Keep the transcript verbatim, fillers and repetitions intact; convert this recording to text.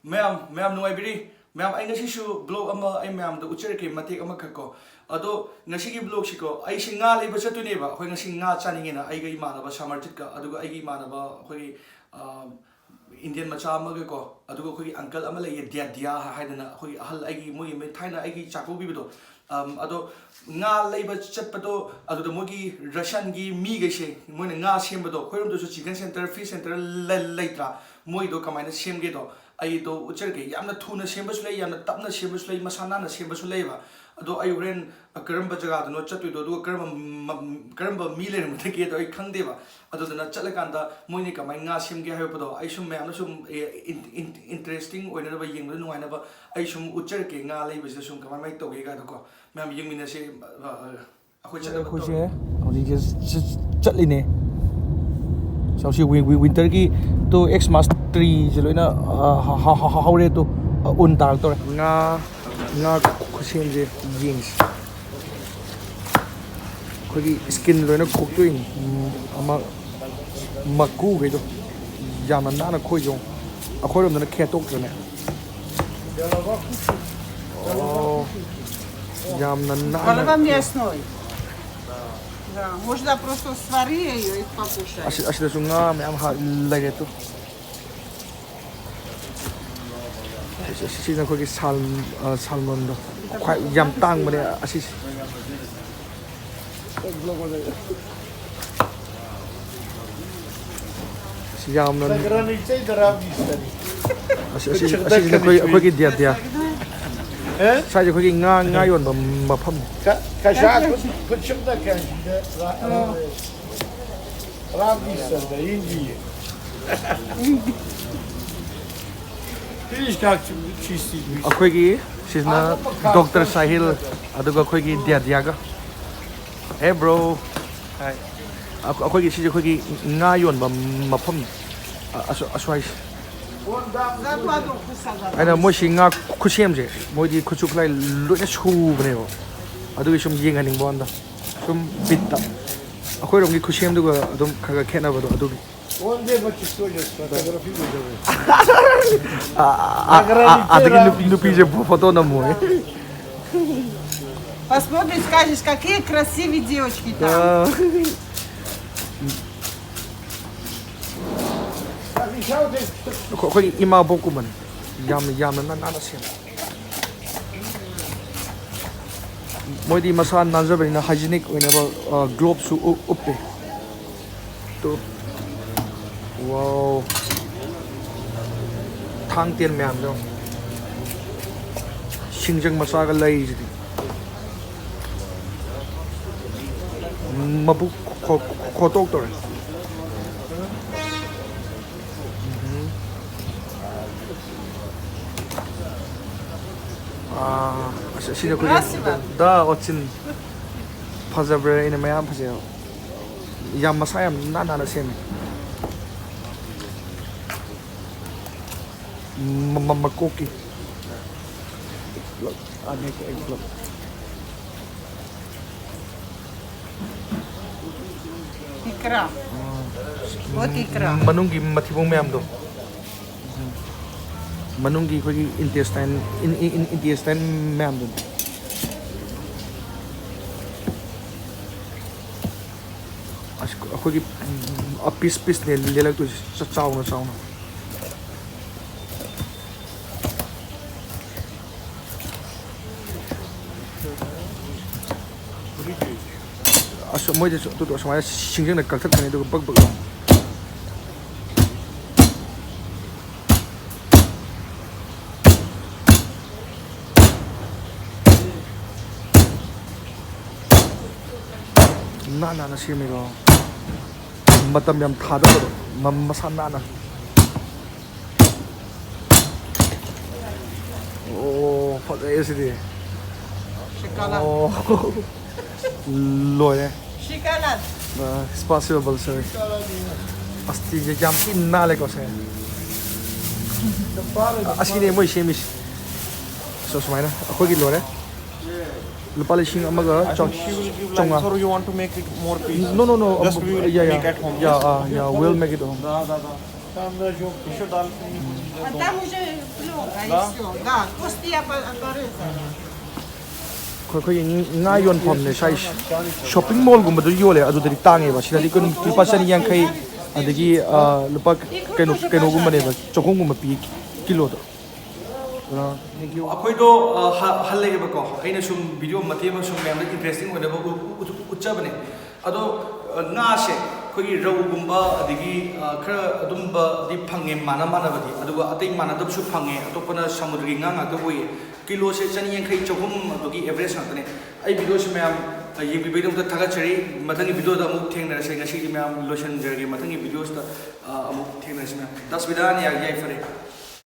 ꯃꯌꯥꯝ ꯃꯌꯥꯝ ꯅꯨꯡꯉꯥꯏꯕꯤꯔꯤ? ꯃꯌꯥꯝ, ꯑꯩ ꯉꯁꯤꯁꯨ ꯕ꯭ꯂꯣꯒ ꯑꯃ ꯑꯩ ꯃꯌꯥꯝꯗ ꯎꯠꯆꯔꯛꯀꯦ, ꯃꯇꯦꯛ ꯑꯃꯈꯛ ꯀꯣ꯫ ꯑꯗꯣ ꯉꯁꯤꯒꯤ ꯕ꯭ꯂꯣꯒꯁꯤꯀꯣ, ꯑꯩꯁꯤ ꯉꯥ ꯂꯩꯕ ꯆꯠꯇꯣꯏꯅꯦꯕ꯫ ꯑꯩꯈꯣꯏ ꯉꯁꯤ ꯉꯥ ꯆꯥꯅꯤꯡꯉꯦꯅ ꯑꯩꯒ ꯏꯃꯥꯟꯅꯕ ꯁꯃꯔꯖꯤꯠꯀ, ꯑꯗꯨꯒ ꯑꯩꯒꯤ ꯏꯃꯥꯟꯅꯕ ꯑꯩꯈꯣꯏꯒꯤ, ꯑ, ꯏꯟꯗꯤꯌꯟ ꯃꯆꯥ ꯑꯃꯒꯀꯣ, ꯑꯗꯨꯒ ꯑꯩꯈꯣꯏꯒꯤ ꯑꯪꯀꯜ ꯑꯃ ꯂꯩꯌꯦ, ꯗ꯭ꯌꯥꯗ꯭ꯌꯥ ꯍꯥꯏꯗꯅ, ꯑꯩꯈꯣꯏꯒꯤ ꯑꯍꯜ, ꯑꯩꯒꯤ, ꯃꯣꯏꯒꯤ ꯃꯤ ꯊꯥꯏꯅ ꯑꯩꯒꯤ ꯆꯥꯛꯀꯧꯈꯤꯕꯗꯣ꯫ ꯑꯝ, ꯑꯗꯣ ꯉꯥ ꯂꯩꯕ ꯆꯠꯄꯗꯣ, ꯑꯗꯨꯗ ꯃꯣꯏꯒꯤ ꯔꯁꯤꯌꯥꯟꯒꯤ ꯃꯤꯈꯩꯁꯦ, ꯃꯣꯏꯅ ꯉꯥ ꯁꯦꯝꯕꯗꯣ, ꯑꯩꯈꯣꯏꯔꯣꯝꯗꯁꯨ ꯆꯤꯀꯟ ꯁꯦꯟꯇꯔ, ꯐꯤꯁ ꯁꯦꯟꯇꯔ ꯂꯩ-, ꯂꯩꯇ꯭ꯔꯥ? ꯃꯣꯏꯗꯣ ꯀꯃꯥꯏꯅ ꯁꯦꯝꯒꯦꯗꯣ ꯑꯩꯗꯣ ꯎꯠꯆꯔꯛꯀꯦ꯫ ꯌꯥꯝꯅ ꯊꯨꯅ ꯁꯦꯝꯕꯁꯨ ꯂꯩ, ꯌꯥꯝꯅ ꯇꯞꯅ ꯁꯦꯝꯕꯁꯨ ꯂꯩ, ꯃꯁꯥ ꯅꯥꯟꯅ ꯁꯦꯝꯕꯁꯨ ꯂꯩꯌꯦꯕ꯫ ꯑꯗꯣ ꯑꯩ ꯍꯣꯔꯦꯟ ꯀꯔꯝꯕ ꯖꯒꯥꯗꯅꯣ ꯆꯠꯇꯣꯏꯗꯣ, ꯑꯗꯨꯒ ꯀꯔꯝꯕ ꯃ-, ꯀꯔꯝꯕ ꯃꯤ ꯂꯩꯔꯝꯒꯗꯒꯦꯗꯣ ꯑꯩ ꯈꯪꯗꯦꯕ꯫ ꯑꯗꯨꯗꯨꯅ ꯆꯠꯂꯀꯥꯟꯗ ꯃꯣꯏꯅ ꯀꯃꯥꯏꯅ ꯉꯥ ꯁꯦꯝꯒꯦ ꯍꯥꯏꯕꯗꯣ ꯑꯩ ꯁꯨꯝ ꯃꯌꯥꯝꯅ ꯁꯨꯝ, ꯑꯦ, ꯏꯟ-, ꯏꯟ-, ꯏꯟꯇꯔꯦꯁꯇꯤꯡ ꯑꯣꯏꯅꯅꯕ, ꯌꯦꯡꯕꯗ ꯅꯨꯡꯉꯥꯏꯅꯕ ꯑꯩ ꯁꯨꯝ ꯎꯠꯆꯔꯛꯀꯦ, ꯉꯥ ꯂꯩꯕꯁꯤꯗ ꯁꯨꯝ ꯀꯃꯥꯏ ꯀꯃꯥꯏꯅ ꯇꯧꯒꯦ ꯀꯥꯏꯗꯣꯀꯣ꯫ ꯃꯌꯥꯝ ꯌꯦꯡꯃꯤꯟꯅꯁꯦ꯫ ꯑ, ꯑ, ꯑꯩꯈꯣꯏ ꯆꯠꯅꯕ ꯑꯩꯈꯣꯏꯁꯦ ꯇꯧꯔꯤ꯫ ꯍꯧꯖꯤꯛꯁꯦ ꯆ-, ꯆꯠꯂꯤꯅꯦ꯫ ꯁꯤ ꯋꯤ-, ꯋꯤ-, ꯋꯤꯟꯇꯔꯒꯤ ꯇꯨ ꯑꯦꯛꯁ ꯃꯥꯁ ꯇ꯭ꯔꯤꯁꯦ ꯂꯣꯏꯅ, ꯑ, ꯍ-, ꯍ-, ꯍ-, ꯍꯧꯔꯦ ꯇꯨ, ꯑ, ꯎꯟ ꯇꯥꯔꯛꯇꯧꯔꯦ꯫ ꯉꯥ, ꯉꯥ ꯈꯨꯁꯦꯝꯁꯦ ꯌꯦꯡꯁꯤ꯫ ꯑꯩꯈꯣꯏꯒꯤ ꯁ꯭ꯀꯤꯟ ꯂꯣꯏꯅ ꯈꯣꯛꯇꯣꯛꯏꯅꯤ꯫ ꯎꯝ, ꯑꯃ ꯃꯀꯨꯈꯩꯗꯣ ꯌꯥꯝꯅ ꯅꯥꯟꯅ ꯈꯣꯏ ꯌꯦꯡꯉꯣ꯫ ꯑꯩꯈꯣꯏꯔꯣꯝꯗꯅ ꯈꯦꯠꯇꯣꯛꯇ꯭ꯔꯅꯦ꯫ ꯑꯣ, ꯌꯥꯝꯅ ꯅꯥꯟꯅ Голова мясной. Да, можно просто свари ее и покушать. ꯑꯁꯤ-, ꯑꯁꯤꯗꯁꯨ ꯉꯥ ꯃꯌꯥꯝ ꯍꯥ-, ꯂꯩꯔꯦ ꯇꯨ꯫ ꯑꯁꯤ-, ꯑꯁꯤꯅ ꯑꯩꯈꯣꯏꯒꯤ ꯁꯥꯜ-, ꯑ, ꯁꯥꯜꯃꯟꯗꯣ꯫ ꯈ꯭ꯋꯥꯏ ꯌꯥꯝ ꯇꯥꯡꯕꯅꯦ ꯑꯁꯤꯁꯦ꯫ ꯑꯁꯤ ꯌꯥꯝꯅ За границей дорогие. ꯑꯁꯤ, ꯑꯁꯤ, ꯑꯁꯤꯁꯤꯅ ꯑꯩꯈꯣꯏ, ꯑꯩꯈꯣꯏꯒꯤ ꯗꯤꯌꯥ ꯗꯤꯌꯥ꯫ Э? ꯁ꯭ꯋꯥꯏꯁꯦ ꯑꯩꯈꯣꯏꯒꯤ ꯉꯥ, ꯉꯥ ꯌꯣꯟꯕ ꯃꯐꯝ꯫ Ка-, кошак, почему такая? Да, ра-, ра-, равнистер, да, Индии. Видишь, как чистить. ꯑꯩꯈꯣꯏꯒꯤ ꯁꯤꯁꯤꯅ ꯗꯣꯛꯇꯔ ꯁꯥꯍꯤꯜ, ꯑꯗꯨꯒ ꯑꯩꯈꯣꯏꯒꯤ ꯗꯤꯌꯥ ꯗꯤꯌꯥꯒ꯫ Hey, bro. ꯑꯩꯈꯣꯏꯒꯤ ꯁꯤꯁꯦ ꯑꯩꯈꯣꯏꯒꯤ ꯉꯥ ꯌꯣꯟꯕ ꯃꯐꯝꯅꯤ꯫ ꯑ-, ꯑꯁ-, ꯑꯁ꯭ꯋꯥꯏꯁꯦ꯫ ꯑꯩꯅ ꯃꯣꯏꯁꯤ ꯉꯥ ꯈꯨꯠꯁꯦꯝꯁꯦ, ꯃꯣꯏꯗꯤ ꯈꯨꯠꯁꯨ ꯈꯨꯠꯂꯥꯏ ꯂꯣꯏꯅ ꯁꯨꯕꯅꯦꯕ꯫ ꯑꯗꯨꯒꯤ ꯁꯨꯝ ꯌꯦꯡꯍꯟꯅꯤꯡꯕ ꯋꯥꯅꯤꯗ꯫ ꯁꯨꯝ ꯕꯤꯠꯇ꯫ ꯑꯩꯈꯣꯏꯔꯣꯝꯒꯤ ꯈꯨꯠꯁꯦꯝꯗꯨꯒ ꯑꯗꯨꯝ ꯈꯔ ꯈꯔ ꯈꯦꯠꯅꯕꯗꯣ ꯑꯗꯨꯒꯤ꯫ Он где почувствует, что фотографирует. ꯑꯥ, ꯑꯥ, ꯑꯥ, ꯑꯥ, ꯑꯥꯗꯒꯤ ꯅꯨꯄꯤ, ꯅꯨꯄꯤꯁꯦ ꯐꯣꯇꯣ ꯅꯝꯃꯣꯏ꯫ Посмотришь, скажешь, какие красивые девочки там. ꯑꯥ꯫ ꯑꯩꯈꯣꯏ, ꯑꯩꯈꯣꯏꯒꯤ ꯏꯃꯥꯕꯣꯛꯀꯨꯝꯕꯅꯤ꯫ ꯌꯥꯝꯅ, ꯌꯥꯝꯅ ꯅꯥꯟ-, ꯅꯥꯟꯅ ꯁꯦꯝꯃꯦ꯫ ꯃꯣꯏꯗꯤ ꯃꯁꯥ ꯅꯥꯟꯖꯕꯅꯤꯅ hygienic ꯑꯣꯏꯅꯕ, ꯑ, gloveꯁꯨ ꯎꯞ-, ꯎꯞꯄꯦ꯫ ꯇꯨ꯫ Wow꯫ ꯊꯥꯡ ꯇꯦꯟ ꯃꯌꯥꯝꯗꯣ ꯌꯦꯡꯉꯣ꯫ ꯁꯤꯡꯖꯪ ꯃꯆꯥꯒ ꯂꯩꯔꯤꯁꯤꯗꯤ꯫ ꯃꯕꯨꯛ ꯈꯣ-, ꯈꯣ-, ꯈꯣꯠꯇꯣꯛꯇꯧꯔꯦ꯫ ꯎꯝ꯫ ꯑꯥ, ꯑꯁ, ꯑꯁꯤꯗ ꯑꯩꯈꯣꯏꯒꯤ ꯔꯥꯁꯤꯃ꯫ ꯗ ꯑꯣꯆꯤꯟ꯫ ꯐꯖꯕ꯭ꯔꯥ? ꯑꯩꯅ ꯃꯌꯥꯝ ꯐꯖꯩꯕ꯫ ꯌꯥꯝ ꯃꯁꯥ ꯌꯥꯝ ꯅꯥꯟ ꯅꯥꯟꯅ ꯁꯦꯝꯃꯦ꯫ ꯃ-, ꯃ-, ꯃꯀꯣꯛꯀꯤ꯫ ꯑꯅꯤ ꯑꯩ ꯄꯨꯂꯞ꯫ ꯏꯀ꯭ꯔꯥ꯫ ꯎꯝ꯫ ꯋꯥꯠ ꯏꯀ꯭ꯔꯥ? ꯃꯅꯨꯡꯒꯤ ꯃꯊꯤꯕꯣꯡ ꯃꯌꯥꯝꯗꯣ꯫ ꯎꯝ꯫ ꯃꯅꯨꯡꯒꯤ ꯑꯩꯈꯣꯏꯒꯤ intestine, in, in, in, intestine ꯃꯌꯥꯝꯗꯣ꯫ ꯑꯁ, ꯑꯩꯈꯣꯏꯒꯤ, ꯎꯝ, ꯄꯤꯁ ꯄꯤꯁꯅꯦ ꯂꯦꯜꯂꯛꯇꯣꯏꯁꯦ, ꯆ-, ꯆꯥꯎꯅ ꯆꯥꯎꯅ꯫ ꯑꯁ, ꯃꯣꯏꯗꯁꯨ ꯑꯗꯨꯗꯣ ꯑꯁꯨꯃꯥꯏꯅ ꯁꯤꯡꯖꯪꯅ ꯀꯛꯊꯠꯀꯅꯤ, ꯑꯗꯨꯒ ꯕꯛ ꯕꯛ ꯂꯥꯎꯅ꯫ ꯅꯥꯟ ꯅꯥꯟꯅ ꯁꯦꯝꯃꯤꯀꯣ꯫ ꯃꯇꯝ ꯌꯥꯝ ꯊꯥꯗꯕꯗꯣ, ꯃ-, ꯃꯁꯥ ꯅꯥꯟꯅ꯫ ꯑꯣ, ꯐꯖꯩꯌꯦ ꯁꯤꯗꯤ꯫ ꯁꯤꯀꯥꯂꯥ꯫ ꯑꯣ꯫ ꯂꯣꯏꯔꯦ꯫ ꯁꯤꯀꯥꯂꯥ꯫ ꯑ, ꯁ꯭ꯄꯥꯁꯤꯕꯜ ꯁꯦ꯫ ꯑꯁ, ꯁꯤꯁꯦ ꯌꯥꯝ ꯊꯤꯅ ꯅꯥꯜꯂꯦꯀꯣ ꯁꯦ꯫ ꯑꯁꯤꯅꯦ ꯃꯣꯏ ꯁꯦꯝꯃꯤꯁꯦ꯫ ꯑꯁ, ꯁꯨꯃꯥꯏꯅ ꯑꯩꯈꯣꯏꯒꯤ ꯂꯣꯏꯔꯦ꯫ ꯂꯨꯄꯥ ꯂꯤꯁꯤꯡ ꯑꯃꯒ ꯆꯥꯝꯃꯉꯥ. Sir, you want to make it more piece? No, no, no. Just we will make at home. Yeah, uh, yeah, we'll make it home. Там уже много, и все. Да, кости апареза. ꯑꯩꯈꯣꯏꯒꯤ ꯉꯥ ꯌꯣꯟꯐꯝꯅꯦ ꯁ꯭ꯋꯥꯏꯁꯦ. ꯁꯣꯞꯄꯤꯡ ꯃꯣꯜꯒꯨꯝꯕꯗ ꯌꯣꯜꯂꯦ, ꯑꯗꯨꯗꯗꯤ ꯇꯥꯡꯉꯦꯕ, ꯁꯤꯗꯗꯤ ꯀꯩꯅꯣ ꯂꯨꯄꯥ ꯆꯅꯤ ꯌꯥꯡꯈꯩ, ꯑꯗꯒꯤ ꯂꯨꯄꯥ ꯀꯩꯅꯣ ꯀꯩꯅꯣꯒꯨꯝꯕꯅꯦꯕ, ꯆꯍꯨꯝꯒꯨꯝꯕ ꯄꯤ ꯀꯤꯂꯣꯗ. ꯑꯩꯈꯣꯏꯗꯣ ꯍꯜꯂꯛꯑꯦꯕꯀꯣ꯫ ꯑꯩꯅ ꯁꯨꯝ ꯚꯤꯗꯤꯑꯣ ꯃꯇꯦꯛ ꯑꯃ ꯁꯨꯝ ꯃꯌꯥꯝꯗ ꯏꯟꯇꯔꯦꯁꯇꯤꯡ ꯑꯣꯏꯅꯕ ꯎꯠꯆꯕꯅꯦ꯫ ꯑꯗꯣ ꯉꯥꯁꯦ ꯑꯩꯈꯣꯏꯒꯤ ꯔꯧꯒꯨꯝꯕ ꯑꯗꯒꯤ ꯈꯔ ꯑꯗꯨꯝꯕꯗꯤ ꯐꯪꯉꯦ ꯃꯥꯟꯅ ꯃꯥꯟꯅꯕꯗꯤ, ꯑꯗꯨꯒ ꯑꯇꯩ ꯃꯥꯟꯅꯗꯕꯁꯨ ꯐꯪꯉꯦ꯫ ꯑꯇꯣꯞꯄꯅ ꯁꯃꯨꯗ꯭ꯔꯒꯤ ꯉꯥ ꯉꯥꯛꯇ ꯑꯣꯏꯌꯦ꯫ ꯀꯤꯂꯣꯁꯦ ꯆꯅꯤ ꯌꯥꯡꯈꯩ ꯆꯍꯨꯝ ꯑꯗꯨꯒꯤ ꯑꯦꯚꯔꯦꯖ ꯉꯥꯛꯇꯅꯦ꯫ ꯑꯩ ꯚꯤꯗꯤꯑꯣꯁꯦ ꯃꯌꯥꯝ ꯌꯦꯡꯕꯤꯕꯒꯤꯗꯃꯛꯇ ꯊꯥꯒꯠꯆꯔꯤ꯫ ꯃꯊꯪꯒꯤ ꯚꯤꯗꯤꯑꯣꯗ ꯑꯃꯨꯛ ꯊꯦꯡꯅꯔꯁꯦ꯫ ꯉꯁꯤꯒꯤꯗꯤ ꯃꯌꯥꯝ ꯂꯣꯏꯁꯤꯟꯖꯔꯒꯦ꯫ ꯃꯊꯪꯒꯤ ꯚꯤꯗꯤꯑꯣꯁꯤꯗ ꯑꯃꯨꯛ ꯊꯦꯡꯅꯔꯁꯤ ꯃꯌꯥꯝ꯫ ꯗꯁ ꯕꯤꯗꯥꯅꯤ ꯌꯥꯏ ꯌꯥꯏ ꯐꯔꯦ꯫